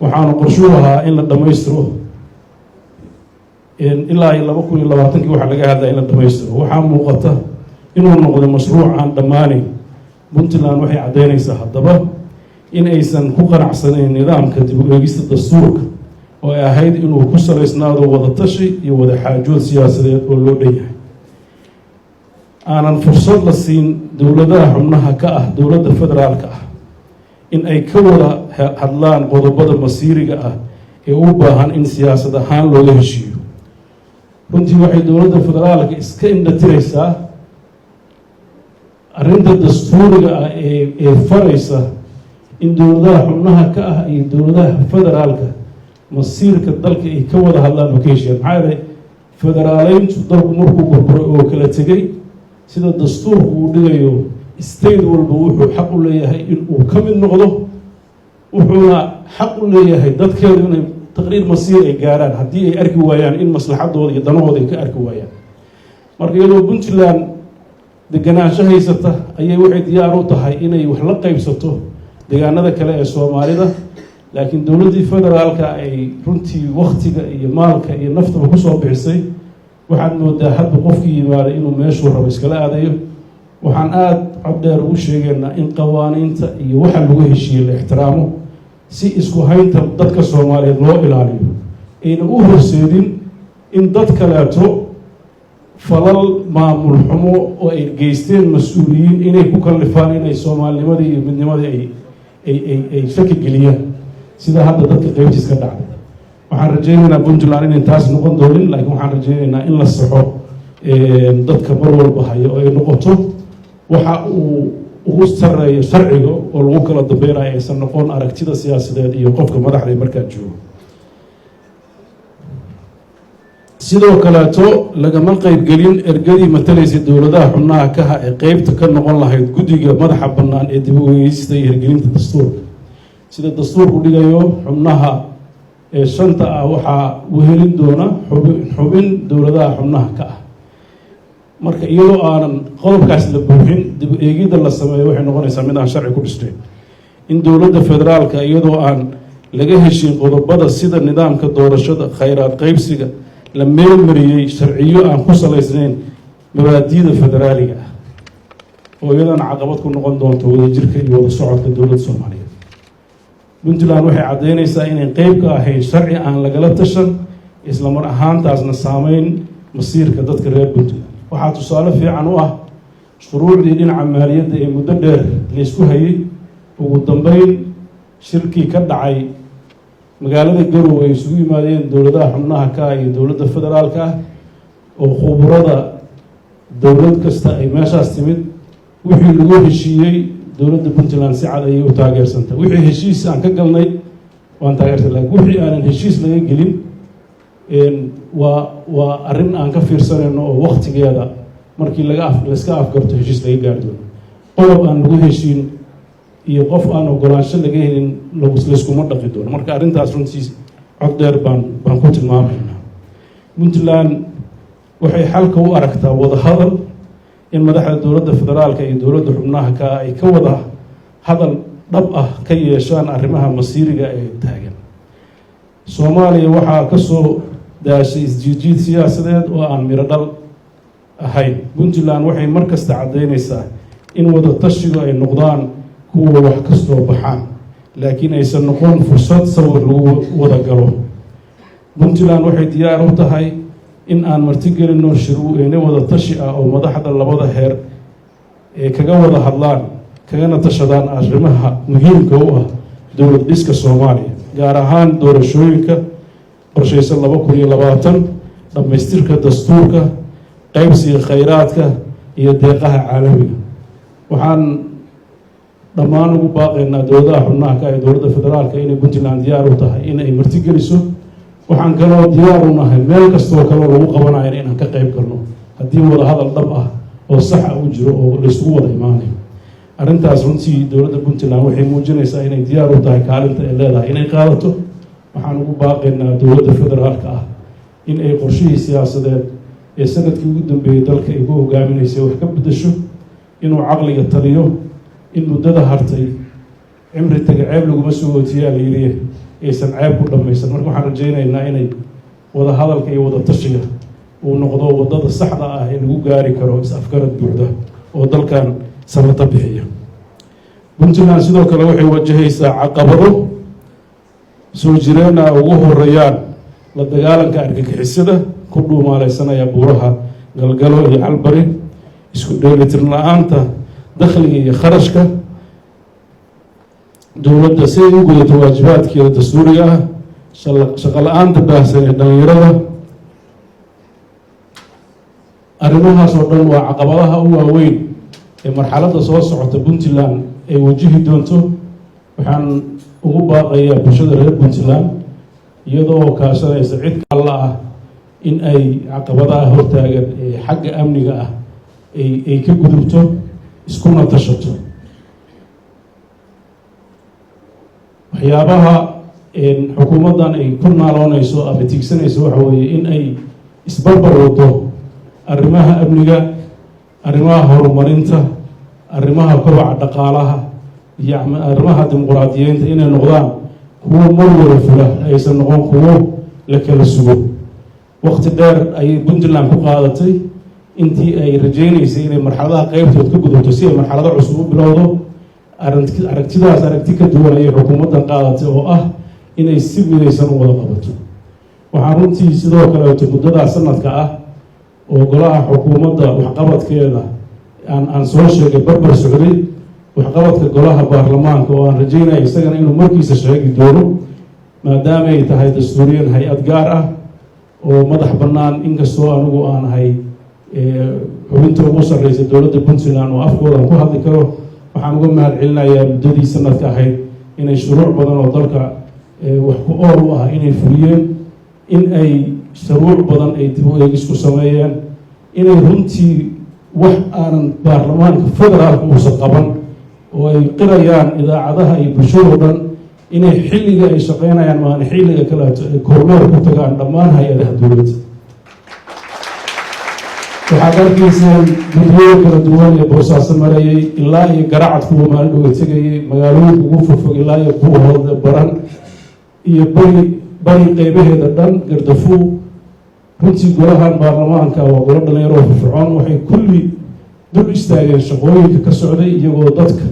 Waxaana qorshuhu ahaa in la dhammaystiro ilaa iyo 2020-kii. Waxaa laga hadlaya in la dhammaystiro. Waxaa muuqata inuu noqday mashruuc aan dhammaanayn. Puntland waxay caddeynaysaa haddaba in aysan ku qanacsanayn nidaamka dib u eegista dastuurka, oo ay ahayd inuu ku salaysnaado wada tashi iyo wada xaajood siyaasadeed oo loo dhan yahay, aanan fursad la siin dowladaha xubnaha ka ah dowladda federaalka ah in ay ka wada hadlaan qodobada masiiriga ah ee u baahan in siyaasad ahaan looga heshiiyo. Runtii waxay dowladda federaalka iska indhatiraysaa arrinta dastuuriga ah ee faraysa in dowladaha xubnaha ka ah iyo dowladaha federaalka masiirka dalka ay ka wada hadlaan oo ka heshiiyaan. Maxaa yeelay, federaaleyntu dalku markuu burburay oo kala tegey, sida dastuurku uu dhigayo, state walba wuxuu xaq u leeyahay in uu ka mid noqdo, wuxuuna xaq u leeyahay dadkeedu inay taqriir masiir ay gaaraan haddii ay arki waayaan in maslaxadooda iyo danahooda ay ka arki waayaan. Marka iyadoo Puntland deganaansho haysata ayay waxay diyaar u tahay inay wax la qaybsato deegaanada kale ee Soomaalida, laakiin dowladdii federaalka ay runtii waktiga iyo maalka iyo naftaba kusoo bixisay, waxaad moodaa hadba qofkii yimaaday inuu meeshuu rabo iskala aadayo. Waxaan aada cod dheer ugu sheegaynaa in qawaaniinta iyo waxa lagu heshiiyey la ixtiraamo, si isku haynta dadka Soomaaliyeed loo ilaaliyo, ayna u horseedin in dad kaleeto falal maamul xumo oo ay geysteen mas-uuliyiin inay ku kallifaan inay soomaalinimadii iyo midnimadii ay shaki geliyaan, sida hadda dadka qeybtiis ka dhacday. Waxaan rajaynaynaa Puntland inay taas noqon doonin, laakiin waxaan rajaynaynaa in la saxo dadka mar walba hayo oo ay noqoto waxa uu ugu sareeyo sharciga oo lagu kala dambeynayo, aysan noqon aragtida siyaasadeed iyo qofka madaxda markaa joogo. Sidoo kaleeto, lagama qeybgelin ergadii matalaysay dowladaha xubnaha kaha ee qeybta ka noqon lahayd guddiga madaxa bannaan ee dib u eegista iyo hirgelinta dastuurka. Sida dastuurku dhigayo, xubnaha ee shanta ah waxaa wehelin doona xubin dowladaha xubnaha ka ah. Marka iyadoo aanan qodobkaas la buuxin, dib u eegidda la sameeyo waxay noqonaysaa mid aan sharci ku dhisnayn. In dowladda federaalka, iyadoo aan laga heshin qodobada sida nidaamka doorashada, khayraad qaybsiga, la meelmariyey sharciyo aan ku salaysnayn mabaadiida federaaliga ah, oo iyadana caqabad ku noqon doonto wadajirka iyo wada socodka dowladda Soomaaliyeed. Puntland waxay caddeynaysaa inay qeyb ka ahayn sharci aan lagala tashan, isla mar ahaantaasna saameyn masiirka dadka reer Puntland. Waxaa tusaale fiican u ah shuruucdii dhinaca maaliyadda ee muddo dheer laysku hayay. Ugu dambeyn, shirkii ka dhacay magaalada Garowe ay isugu yimaadeen dowladaha xubnaha ka ah iyo dowladda federaalka ah, oo khuburada dowlad kasta ay meeshaas timid, wixii lagu heshiiyey dowladda Puntland si cad ayay u taageersantay. Wixii heshiis aan ka galnay waan taageersan, lakin wixii aanan heshiis laga gelin waa arrin aan ka fiirsanayno oo waktigeeda markii laga af layska afgarto heshiis laga gaari doono. Qodob aan lagu heshiin iyo qof aan ogolaansho laga helin layskuma dhaqi doono. Marka arrintaas runtii cod dheer baan ku tilmaamaynaa. Puntland waxay xalka u aragtaa wadahadal, in madaxda dowladda federaalka iyo dowladda xubnaha ka ay ka wada hadal dhab ah ka yeeshaan arrimaha masiiriga ee taagan. Soomaaliya waxaa ka soo daashay isjiidjiid siyaasadeed oo aan miro dhal ahayn. Puntland waxay mar kasta caddaynaysaa in wada tashigu ay noqdaan kuwa wax ka soo baxaan, laakiin aysan noqon fursad sawir lagu wada galo. Puntland waxay diyaar u tahay in aan martigelino shirweyne wada tashi ah oo madaxda labada heer ee kaga wada hadlaan kagana tashadaan arrimaha muhiimka u ah dowlad dhiska Soomaaliya, gaar ahaan doorashooyinka qorshaysan 2020, dhammaystirka dastuurka, qaybsiga khayraadka iyo deeqaha caalamiga. Waxaan dhammaan ugu baaqaynaa dowladaha xubnaha ka ee dowladda federaalka inay Puntland diyaar u tahay in ay martigeliso. Waxaan kaloo diyaar u nahay meel kastoo kaloo lagu qabanayo inaan ka qayb galno, haddii wada hadal dhab ah oo sax ah u jiro oo laysugu wada imaanayo arrintaas. Runtii dowladda Puntland waxay muujinaysaa inay diyaar u tahay kaalinta ay leedahay inay qaadato. Waxaan ugu baaqaynaa dowladda federaalka ah in ay qorshihii siyaasadeed ee sanadkii ugu dambeeyey dalka ay ku hogaaminaysay wax ka beddesho, inuu caqliga taliyo, in muddada hartay Cimri taga ceeb laguma sugootiyaa la yidhi, aysan ceeb ku dhammaysan. Marka waxaan rajaynaynaa inay wada hadalka iyo wada tashiga uu noqdo waddada saxda ah ee lagu gaari karo is-afgarad buuxda oo dalkan samata bixiya. Puntland sidoo kale waxay wajahaysaa caqabado soo jireena, ugu horeeyaan la dagaalanka argagixisada ku dhuumaaleysanaya buuraha Galgalo iyo Calbari, isku dheelitir la-aanta dakhliga iyo kharashka dowladda si ay u gudato waajibaadkeeda dastuuriga ah, shaqo la-aanta baahsan ee dhalinyarada. Arrimahaas oo dhan waa caqabadaha u waaweyn ee marxaladda soo socota Puntland ay wajihi doonto. Waxaan ugu baaqayaa bulshada reer Puntland, iyadoo kaashanaysa cid kalla ah, in ay caqabadaha hortaagan ee xagga amniga ah ay ka gudubto, iskuna tashato. Waxyaabaha xukuumaddan ay ku naaloonayso ama tiigsanayso waxa weeye in ay isbarbar wado arrimaha amniga, arrimaha horumarinta, arrimaha kobaca dhaqaalaha iyo arrimaha dimuqraadiyeynta, inay noqdaan kuwo mar wada fula, aysan noqon kuwo la kala sugo. Waqti dheer ayay Puntland ku qaadatay intii ay rajaynaysay inay marxaladaha qeybtood ka gudubto si ay marxalado cusub u bilowdo. Aragtidaas aragti ka duwan ayay xukuumaddan qaadatay, oo ah inay si midaysan u wada qabato. Waxaan runtii sidoo kaleeto muddadaa sanadka ah oo golaha xukuumadda waxqabadkeeda aan soo sheegay barbar socday waxqabadka golaha baarlamaanka, oo aan rajaynaya isagana inuu markiisa sheegi doono, maadaama ay tahay dastuuriyan hay-ad gaar ah oo madax bannaan. Inkastoo anigu aan ahay xubinta ugu sarreysa dowladda Puntland oo afkooda aan ku hadli karo, waxaan uga mahad celinayaa muddadii sanadka ahayd inay shuruuc badan oo dalka wax ku ool u ah inay fuliyeen, in ay shuruuc badan ay dib u eegis ku sameeyeen, inay runtii wax aanan baarlamaanka federaalka uusan qaban oo ay qirayaan idaacadaha iyo bulshadoo dhan, inay xilliga ay shaqeynayaan maana xilliga kaleeto ay kormeer ku tagaan dhammaan hay-adaha dowladda. Waxaad arkayseen guddiyo kala duwan ee Boosaaso marayay, ilaa iyo Garacad kuwa maalin dhoga tegayay, magaalooyinka ugu fogfog, ilaa iyo Buuhood, Baran iyo Bari qeybaheeda dhan, Gardafuu. Runtii golahan baarlamaanka waa golo dhalinyaro oo firfircoon. Waxay kulli dul istaageen shaqooyinka ka socday, iyagoo dadka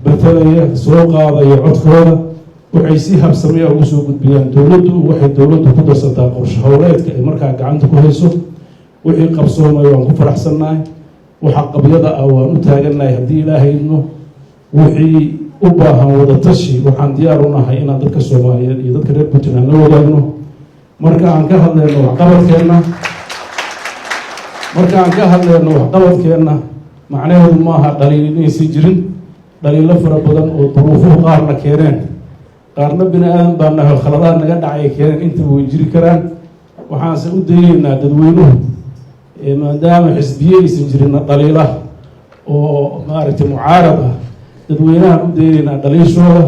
matalaya, soo qaadaya codkooda. Waxay si habsamiya ugu soo gudbiyaan dowladdu. Waxay dowladdu ku darsataa qorshe howleedka ay markaa gacanta ku hayso. Wixii qabsoomay waan ku faraxsannahay, waxa qabyada ah waan u taagannahay haddii Ilaahay idmo. Wixii u baahan wada tashi, waxaan diyaar u nahay inaan dadka Soomaaliyeed iyo dadka reer Puntland la wadaagno. Marka aan ka hadleyno waxqabadkeenna, macnaheedu maaha dhaliil inaysan jirin. Dhaliilo fara badan oo duruufuhu qaarna keeneen, qaarna bini aadan baa nahay, khaladaha naga dhacay keeneen, intaba way jiri karaan. Waxaanse u dayeynaa dadweynuhu, maadaama xisbiye aysan jirinna dhaliila oo maaragtay mucaarad ah, dadweynahan u daynaynaa dhaliishooda.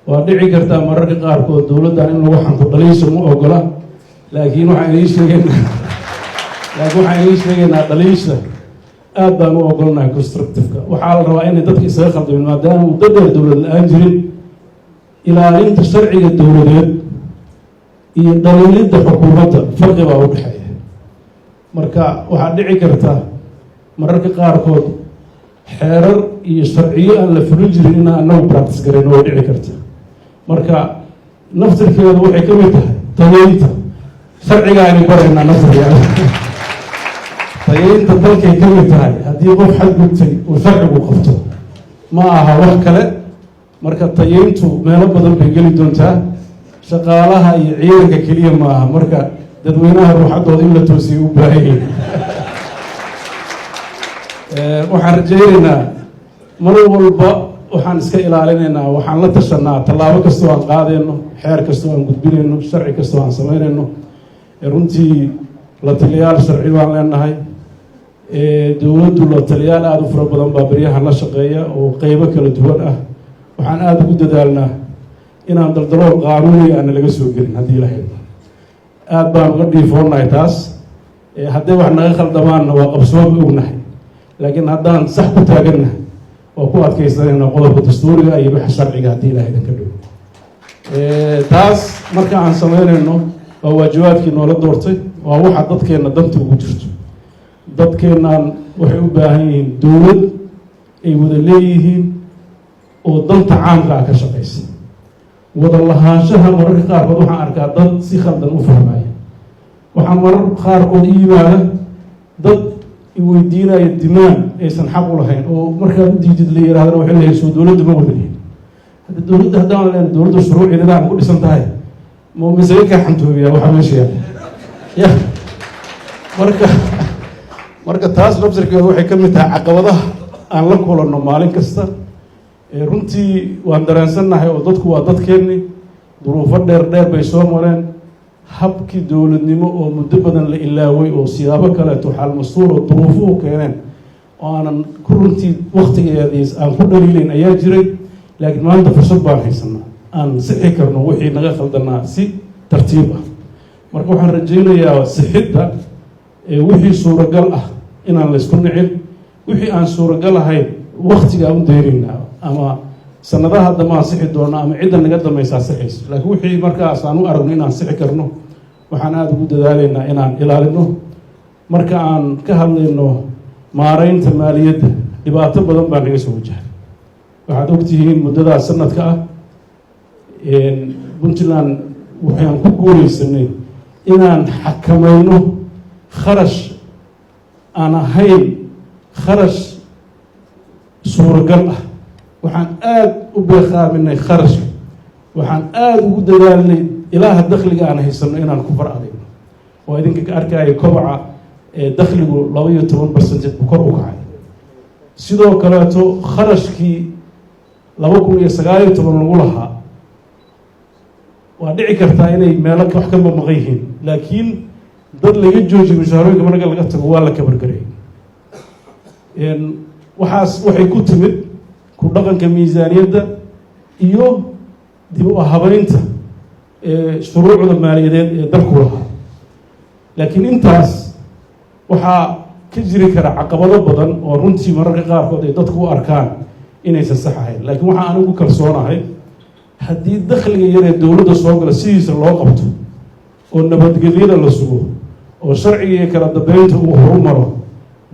Waa dhici kartaa mararka qaarkood dowladdan in lagu xanto, dhaliisha ma ogola, laakiin waxaan idiin sheegaynaa dhaliisha aad baan u ogolnahay, constructive-ka. Waxaa la rabaa inay dadka isaga khaldamin, maadaama muddo dheer dowlad la-aan jirin. Ilaalinta sharciga dowladeed iyo dhaliilidda xukuumadda farqi baa u dhexeeya. Marka waxaa dhici karta mararka qaarkood xeerar iyo sharciyo aan la fulin jirin inaan anagu practice garayno, way dhici karta. Marka naftirkeedu waxay ka mid tahay tayeynta sharciga aynu baraynaa. Naftirkeeda tayeynta dalkay ka mid tahay. Haddii qof xadgudtay uu sharcigu qabto, ma aha wax kale. Marka tayeyntu meelo badan bay geli doontaa, shaqaalaha iyo ciidanka keliya ma aha. Marka dadweynaha ruuxaddooda in la toosiyay u baahan yihin. Waxaan rajaynaynaa mar walba waxaan iska ilaalinaynaa, waxaan la tashanaa tallaabo kastoo aan qaadayno, xeer kastoo aan gudbinayno, sharci kastoo aan samaynayno. Runtii la taliyaal sharci baan leenahay. Dowladdu la taliyaal aada u fara badan baa beryahan la shaqeeya oo qeybo kala duwan ah. Waxaan aada ugu dadaalnaa inaan daldalool qaanuuni aana laga soo gelin haddii Ilahay. Aada baan uga dhiifoonnahay taas. Hadday wax naga khaldamaanna waa qabsoomi ognahay, laakiin haddaan sax ku taagannahay Waa ku adkaysanayna qodobka dastuuriga iyo waxa sharciga haddii Ilaah idinka dhigo. Taas marka aan sameynayno waa waajibaadkii noola doortay, waa waxa dadkeenna danta ugu jirto. Dadkeennan waxay u baahan yihiin dowlad ay wada leeyihiin oo danta caamka ah ka shaqaysa. Wada lahaanshaha mararka qaarkood waxaan arkaa dad si khaldan u fahmaya. Waxaa marar qaarkood i yimaada dad iweydiinaya dimaan aysan xaq u lahayn, oo markaad u diidid la yirahdana waxay leeyihin, "Soo dowladda ma wada lihin?" Hadda dowladda haddaan leen, dowladda shuruuci nidaam ku dhisan tahay, ma masaga kaa xantoobiyaa waxaa meesha yaalla ya? Marka taas nafsirkeedu waxay ka mid tahay caqabadaha aan la kulanno maalin kasta. Runtii waan dareensannahay oo dadku waa dadkeenni, duruufo dheer dheer bay soo mareen. Habkii dowladnimo oo muddo badan la ilaaway oo siyaabo kaleeto xaalmastuur oo duruufuhu keeneen oo aanan ku runtii waktigeediis aan ku dhaliilayn ayaa jiray. Laakiin maanta fursad baan haysanaa aan sixi karno wixii naga khaldanaa si tartiib ah. Marka waxaan rajaynayaa sixidda wixii suuragal ah inaan laysku nicin, wixii aan suuragal ahayn waktiga aan u daynaynaa, ama sanadaha dambe aan sixi doono ama cidda naga dambaysaa sixayso. Laakiin wixii markaas aan u aragno inaan sixi karno, waxaan aada ugu dadaalaynaa inaan ilaalino. Marka aan ka hadlayno maaraynta maaliyadda, dhibaato badan baa naga soo wajahay. Waxaad ogtihiin muddadaas sanadka ah Puntland waxaan ku guuleysanay inaan xakamayno kharash aan ahayn kharash suuragal ah. Waxaan aada u beeqaaminay kharashka, waxaan aada ugu dadaalnay ilaaha dakhliga aan haysano inaan ku far adayno, oo idinka ka arkaya kobaca ee dakhligu 12% buu kor u kacay. Sidoo kaleeto kharashkii 2019 lagu lahaa, waa dhici kartaa inay meelo wax ka mamaqan yihiin, laakiin dad laga joojiyo mushaharooyinka marka laga tago waa la kabargaray. Waxaas waxay ku timid ku dhaqanka miisaaniyadda iyo dib u habaynta shuruucda maaliyadeed ee dalku lahaa. Laakiin intaas waxaa ka jiri kara caqabado badan oo runtii mararka qaarkood ay dadku u arkaan inaysan sax ahayn. Laakiin waxaa anigu kalsoonahay, haddii dakhliga yar ee dowladda soo gala sidiisa loo qabto, oo nabadgelyada la sugo, oo sharciga iyo kala dambeynta uu horumaro,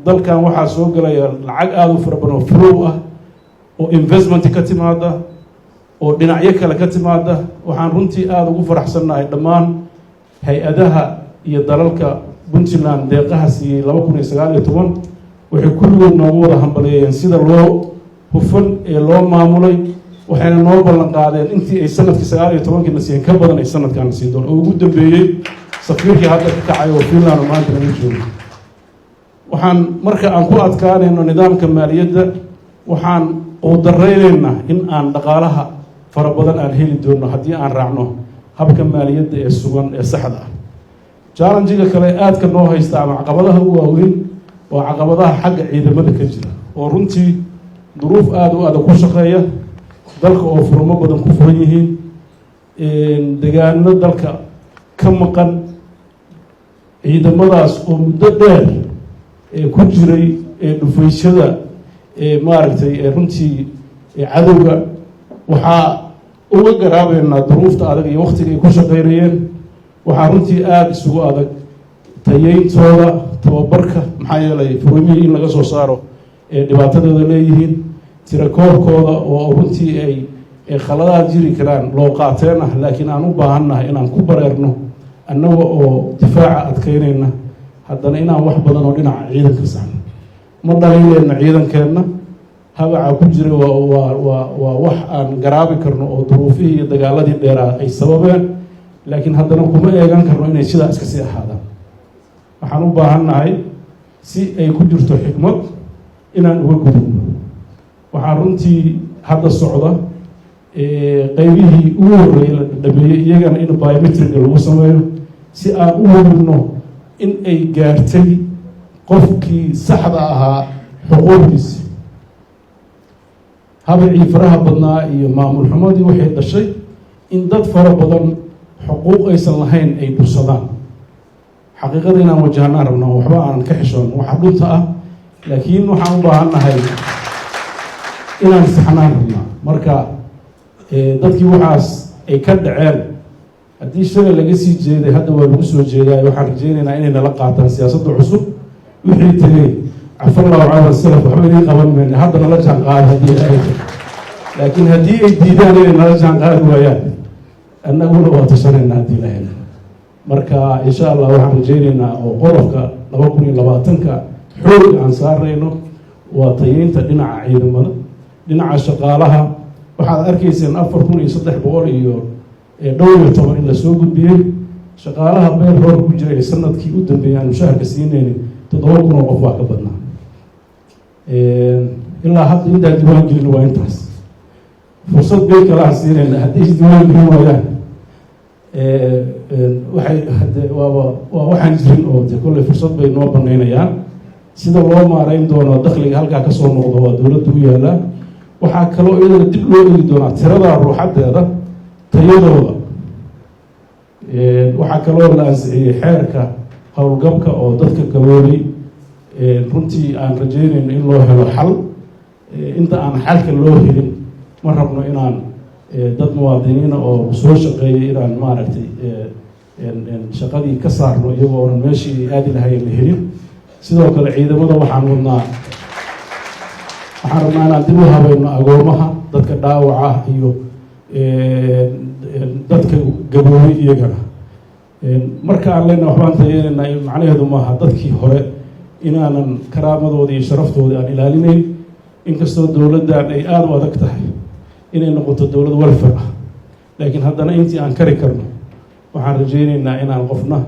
dalkan waxaa soo gelaya lacag aada u fara badan oo flow ah, oo investment ka timaada, oo dhinacyo kale ka timaada. Waxaan runtii aada ugu faraxsannahay dhammaan hay-adaha iyo dalalka Puntland deeqaha siiyey 2019. Waxay kulligood noogu wada hambaliyeeyeen sida loo hufan ee loo maamulay, waxayna noo ballan qaadeen intii ay sanadkii 19-kii na siiyeen ka badan ay sanadkaana siin doon, oo ugu dambeeyey safiirkii hadda ka kacay oo Finland oo maanta naga joogo. Waxaan marka aan ku adkaanayno nidaamka maaliyadda, waxaan quudaraynaynaa in aan dhaqaalaha fara badan aan heli doono haddii aan raacno habka maaliyadda ee sugan ee saxda ah. Challenge-ga kale aadka noo haysta ama caqabadaha u waaweyn waa caqabadaha xagga ciidamada ka jira, oo runtii duruuf aada u adag ku shaqeeya, dalka oo furmo badan ku furan yihiin, degaano dalka ka maqan. Ciidamadaas oo muddo dheer ee ku jiray ee dhufaysyada ee maaragtay ee runtii cadowga, waxaa uga garaabeynaa duruufta adag iyo waktiga ay ku shaqeynayeen. Waxaa runtii aada isugu adag tayeyntooda, tababarka, maxaa yeelay furmihii in laga soo saaro ee dhibaatadooda leeyihiin, tirakoobkooda oo runtii ay khaladaad jiri karaan loo qaateen ah. Laakiin aan u baahannahay inaan ku bareerno annaga oo difaaca adkeynayna, haddana inaan wax badan oo dhinaca ciidanka saxno. Ma dhaliileyna ciidankeenna, habaca ku jira waa wax aan garaabi karno oo duruufihii iyo dagaaladii dheeraa ay sababeen. Laakiin haddana kuma eegan karno inay sidaa iska sii ahaadaan. Waxaan u baahannahay si ay ku jirto xikmad inaan uga gudubno. Waxaa runtii hadda socda qeybihii ugu horreeyey la dhameeyey, iyagana in biometric-ga lagu sameeyo si aan u hubinno in ay gaartay qofkii saxda ahaa xuquuqdiisi. Habacii faraha badnaa iyo maamul xumadii waxay dhashay in dad fara badan xuquuq aysan lahayn ay dhursadaan. Xaqiiqada inaan wajahnaan rabno, waxba aanan ka xishoon waxa dhunta ah. Laakiin waxaan u baahannahay Inaan saxnaan rabnaa. Marka dadkii waxaas ay ka dhaceen, haddii shalay laga sii jeeday, hadda waa lagu soo jeedaay. Waxaan rajeynaynaa inay nala qaataan siyaasadda cusub. Wixii tegey, cafallahu camal salaf, waxba idiin qaban mayna, hadda nala jaan qaada haddii ay. Laakiin haddii ay diidaan inay nala jaan qaadi waayaan, annaguna waa tashanaynaa haddii la helo. Marka insha Allah waxaan rajeynaynaa oo qodobka 2020-ka xoog aan saarayno waa tayeynta dhinaca ciidamada, dhinaca shaqaalaha. Waxaad arkayseen 4300 iyo dhowr iyo toban in lasoo gudbiyey. Shaqaalaha payroll ku jiray sanadkii u dambeeyay aan mushaharka siinaynin 7000 oo qof waa ka badnaa. Ilaa hadda intaa diiwaan gelin waa intaas. Fursad bay kale aan siinayna haddii isdiiwaan gelin waayaan, waxay hade waaba waa waxaan jirin oo de kolley fursad bay noo banaynayaan. Sida loo maareyn doono dakhliga halkaa kasoo noqdo waa dowladda u yaallaa. Waxaa kaloo iyadana dib loo eegi doonaa tirada ruuxaddeeda tayadooda. Waxaa kaloo la ansixiyey xeerka howlgabka oo dadka gaboobay runtii aan rajeynayno in loo helo xal. Inta aan xalka loo helin, ma rabno inaan dad muwaadiniina oo soo shaqeeyay inaan maaragtay shaqadii ka saarno iyagoo onan meeshii ay aadi lahayen la helin. Sidoo kale ciidamada waxaan wadnaa, waxaan rabnaa inaan dib u habayno agoomaha, dadka dhaawaca iyo dadka gaboobay iyagana. Marka aan leenahay waxbaan tayeynayna, macnaheedu maaha dadkii hore inaanan karaamadooda iyo sharaftooda aan ilaalinayn. Inkastoo dowladdan ay aada u adag tahay inay noqoto dowlad welfare ah, laakiin haddana intii aan kari karno waxaan rajeyneynaa inaan qofna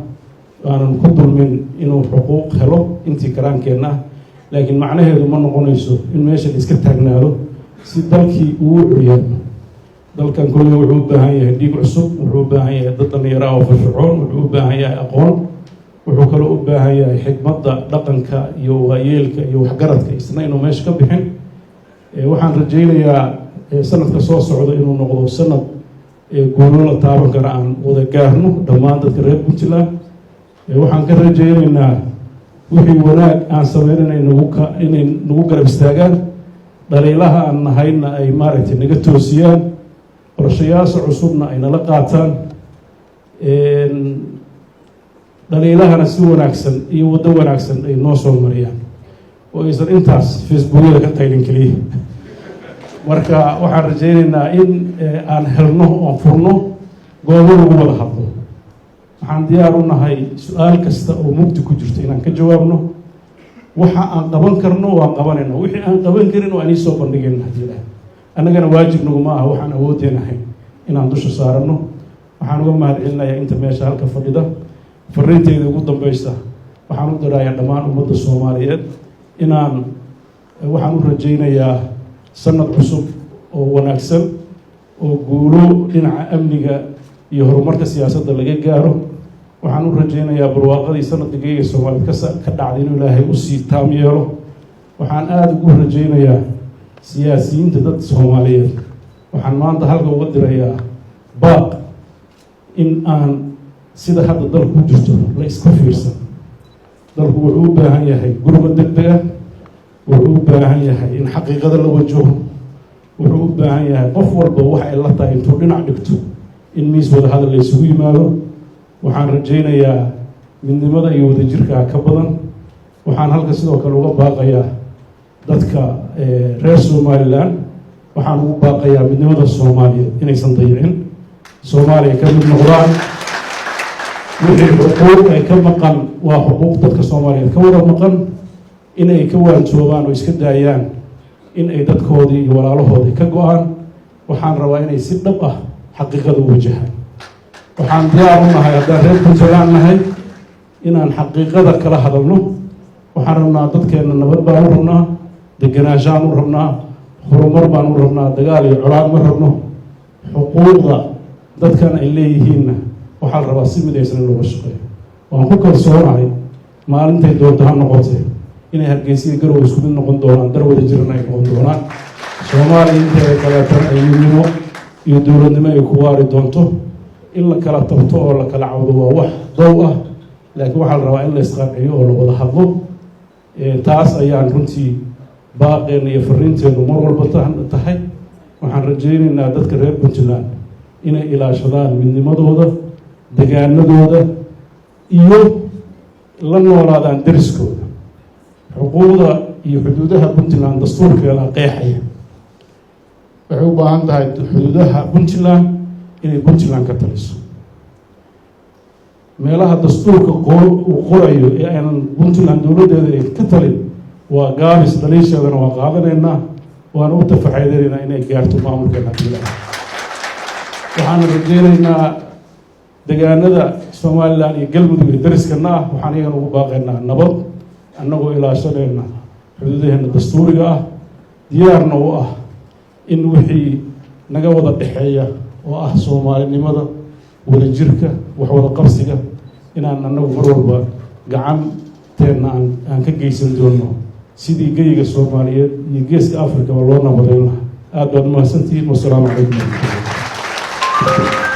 aanan ku dulmin, inuu xuquuq helo intii karaankeenna ah. Laakiin macnaheedu ma noqonayso in meesha la iska taagnaado si dalkii uu curyaamo. Dalkan kolley wuxuu u baahan yahay dhiig cusub, wuxuu u baahan yahay dad dhalinyaro ah oo firfircoon, wuxuu u baahan yahay aqoon, wuxuu kaloo u baahan yahay xikmadda dhaqanka iyo waayeelka iyo waxgaradka isna inuu meesha ka bixin. Waxaan rajaynayaa sanadka soo socda inuu noqdo sanad guulo la taaban kara aan wada gaarno dhammaan dadka reer Puntland. Waxaan ka rajaynaynaa wixii wanaag aan sameynayna nagu ka inay nagu garab istaagaan, dhaliilaha aan nahayna ay maaragtay naga toosiyaan, qorshayaasha cusubna ay nala qaataan, dhaliilahana si wanaagsan iyo waddo wanaagsan ay noo soo mariyaan oo aysan intaas Facebookyada ka qaylin keliya. Marka waxaan rajaynaynaa in aan helno oon furno goobo lagu wada hadlo. Waxaan diyaar u nahay su-aal kasta oo mugdi ku jirto inaan ka jawaabno. Waxa aan qaban karno waan qabanayna, wixii aan qaban karin waa inii soo bandhigayna haddii ilaah. Annagana waajib naguma ah waxaan awoodeen ahayn inaan dusha saarano. Waxaan uga mahad celinayaa inta meesha halka fadhida. Fariinteyda ugu dambeysa waxaan u dirayaa dhammaan ummadda Soomaaliyeed inaan waxaan u rajaynayaa sanad cusub oo wanaagsan oo guulo dhinaca amniga iyo horumarka siyaasadda laga gaaro. Waxaan u rajaynayaa barwaaqadii sanadka geega Soomaaliyeed ka dhacday inuu Ilaahay usii taam yeelo. Waxaan aada ugu rajaynayaa siyaasiyiinta dad Soomaaliyeed, waxaan maanta halka uga dirayaa baaq in aan sida hadda dalku ku jirto la iska fiirsan. Dalku wuxuu u baahan yahay gurmad deg deg ah, wuxuu u baahan yahay in xaqiiqada la wajaho, wuxuu u baahan yahay qof walba wax ay la tahay intuu dhinac dhigto in miis wada hadal la isugu yimaado. Waxaan rajaynayaa midnimada iyo wadajirkaa ka badan. Waxaan halka sidoo kale uga baaqayaa dadka reer Somaliland, waxaan ugu baaqayaa midnimada Soomaaliyeed inaysan dayicin, Soomaaliya ka mid noqdaan. Wixii xuquuq ay ka maqan waa xuquuq dadka Soomaaliyeed ka wada maqan, in ay ka waantoobaan oo iska daayaan in ay dadkoodii iyo walaalahoodii ka go-aan. Waxaan rabaa inay si dhab ah xaqiiqada u wajahaan. Waxaan diyaar u nahay haddaan reer Puntland nahay inaan xaqiiqada kala hadalno. Waxaan rabnaa dadkeenna, nabad baan u rabnaa, deganaanshaan u rabnaa, horumar baan u rabnaa, dagaal iyo colaad ma rabno. Xuquuqda dadkan ay leeyihiinna waxaa la rabaa si midaysan in looga shaqeeyo. Waan ku kalsoonahay maalintay doonto ha noqotee inay Hargeysiya Garowe isku mid noqon doonaan, dar wada jirana ay noqon doonaan, Soomaaliya inteeda kaleetana ay midnimo iyo dowladnimo ay ku waari doonto. In la kala tabto oo la kala cawdo waa wax dow ah, laakiin waxaa la rabaa in la isqanciyo oo la wada hadlo. Taas ayaan runtii Baaqeenna iyo fariinteennu mar walba tahay. Waxaan rajaynaynaa dadka reer Puntland inay ilaashadaan midnimadooda, degaanadooda iyo la noolaadaan deriskooda. Xuquuqda iyo xuduudaha Puntland dastuurkeeda qeexaya. Waxay u baahan tahay xuduudaha Puntland inay Puntland ka taliso. Meelaha dastuurka uu qorayo ee aynan Puntland dowladdeeda ay ka talin waa gaabis. Dhaliisheedana waa qaadanaynaa, waana u tafaxeydanaynaa inay gaarto maamulkeena haddii. Waxaana rajeynaynaa degaanada Somaliland iyo Galmudug iyo dariskana ah, waxaan iyagana ugu baaqaynaa nabad, annagoo ilaashanayna xuduudaheena dastuuriga ah, diyaarna u ah in wixii naga wada dhexeeya oo ah soomaalinimada, wadajirka, wax wada qabsiga, inaan annagu mar walba gacanteenna aan ka geysan doono sidii geyiga Soomaaliyeed iyo Geeska Africaba loo nabadeyn lahaa. Aad baad umahadsantihiin. Wasalaamu calaykum waraxmatullah.